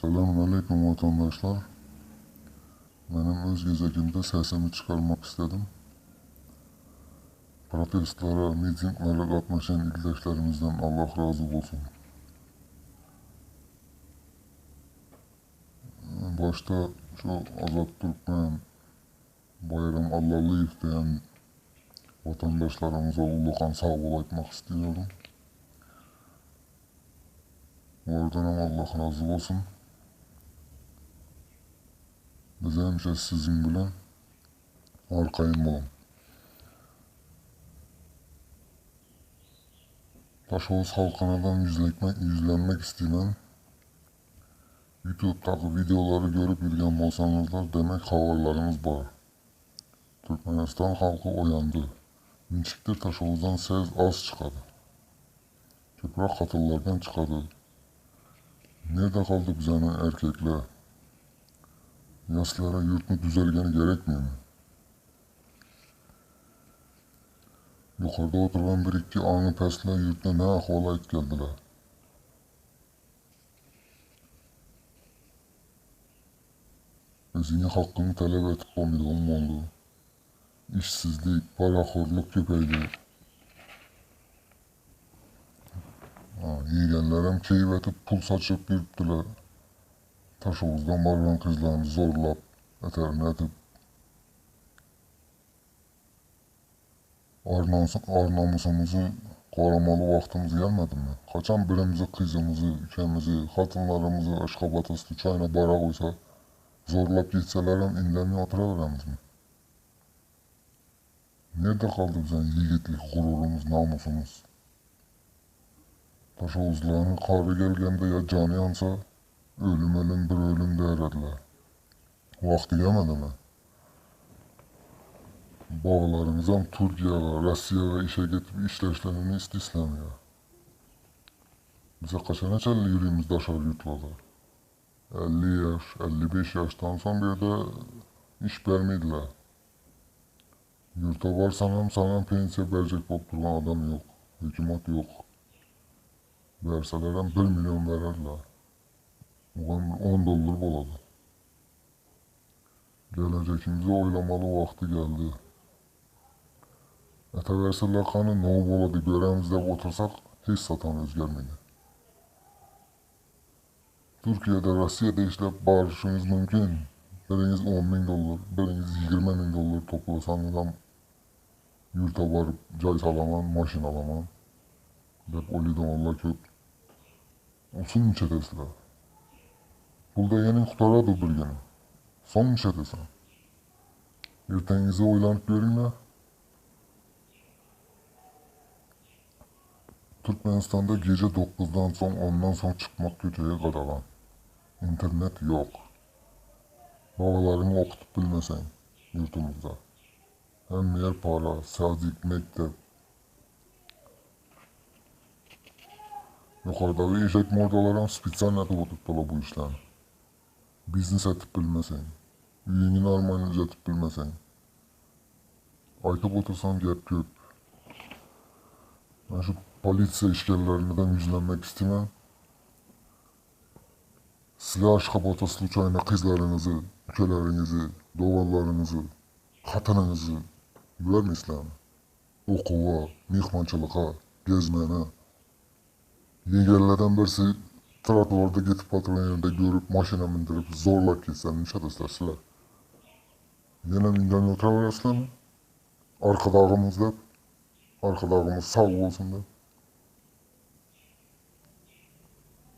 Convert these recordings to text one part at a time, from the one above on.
Selamun aleýkum watandaşlar. Menem öz gezegimde sesimi çykarmak istedim. Protestlere, mitinglere gatnaşan ildeşlerimizden Allah razy bolsun. Başda şu Azat Türkmen, Baýram Allalyýew diýen watandaşlarymyza ullakan sag bol aýtmak istiýorym. Olardanam Allah razy bolsun. Biz hemişe siziň bilen. Arkaýyn boluň. Daşoguz halkynadam ýüzlenmek istiýmen. Ýutubdaky wideolary görüp ýürgen bolsaňyzlar demek habarlaryňyz bar. Türkmenistan halky oýandy. Niçikdir Taşoguzdan sez az çykady. Köpräk hatynlardan çykady. Nirde galdy bizäniň erkekle? Ýaslara ýurtny düzelgeni gerekmimi? Ýokarda oturgan bir ikki aňy pesle ýurtny nä ahwala etgeldiler? Özüňe hakyňy talap etip bolmadygyň boldy. Işsizlik, parahorluk köpeldi. Ýegenlerem keýp etip pul saçyp ýürüpdiler. Taşoguzdan bargan gyzlaryny zorlap, eterini etip. Ar-namysymyzy goramaly wagtymyz gelmedimi? Haçan birimizi gyzymyzy, ükemizi, hatynlarymyzy Aşgabada sluçaýno bara goýsa, zorlap gitselerem indemý otuраberemizmi? Nirde galdy biziň ýigitlik gururymyz, namysymyz? Daşoguzlaryň kary gelgende ýa jany ýansa, ölüm-ölüm bir ölüm därediler. Wagty gelmedimi? Baglaryňyzam Türkiýäge, Rossiýaga işe gitip işleşlerini istislämýär. Bize kaçana çenli ýürimiz daşary ýurtlarda? 50 ýaş, 55 ýaşdan soň bu ýerde iş bermeýdiler. Ýurta barsaňam saňa pensiýa berjek bolup durgan adam ýok, hökümat ýok. Berselerem bir million bererler. Oňam bir on dollar bolady. Gelejekimizi oýlamaly wagty geldi. Etaberseler hany no bolady göremiz dep otursak hiç zatam özgermedi. Türkiýede Rossiýada işläp baryşyňyz mümkin. Biriňiz on müň dollar, biriňiz 20 müň dollar toplasaňyzam ýurta baryp jaý salaman, maşyn alaman dep oýlaýdyňyzlar köp. Usul niçedesizler? Pul degeniň gutarady bir gün. Soň niçedesiň? Erteňizi oýlanyp görüň-le. Türkmenistanda gije dokuzdan soň ondan soň çykmak köçeye gadagan. Internet ýok. Balalaryňy okutyp bilmeseň ýurtumyzda. Hemme ýer para, sadik, mekdep. Ýokardaky eşek mordalaram spesialno edip oturtdylar bu işlerini. Biznes etip bilmeseň, öýüňi normalny düzetip bilmeseň. Aýdyp otursam gep köp. Men şu polisiýa işgärlerineden ýüzlenmek istemen. Sizler Aşgabatda sluçaýno gyzlaryňyzy, ükeleriňizi, doganlaryňyzy, hatynyňyzy ibermeýsizlermi? Okuwa, myhmançylyga, gezmäne. Ýegenlerden birsi trotuarda gitip oturan ýerinde görüp maşyna mindirip zorlap gitse nişedesler sizler? Ýenem indemey oturaberesilermi? Arkadagymyz dep, Arkadagymyz sag bolsun dep.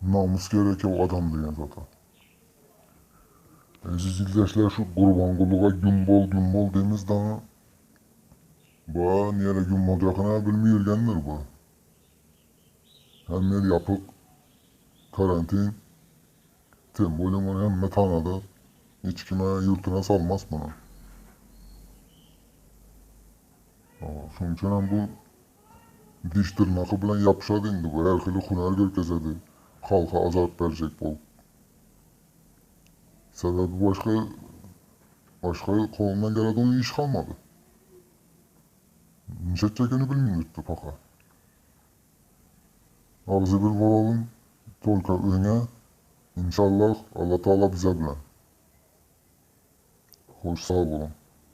Namus gerek ýok adam diýen zada. Eziz ildeşler şu Gurbangulyga güm bol güm bol diýmiz daňa. Ba nirä güm boljakyna bilmeý ýürgendir bu. Hemme ýer ýapyk. Karantin. Tem bolýa muny hemme tanady. Hiç kime ýurtuna salmas muny. Şonuň üçinem bu Diş dyrnaky bilen ýapyşady indi bu her hili hünär görkezedi halka azap berjek bolup. Sebäbi başga başga kolundan geledigini iş galmady. Niş etjegini bilmeýin ýurtda paka. Agzybir bolalym tolka öňe. Inşallah, Allatagala bize bilen. Hoş sag boluň.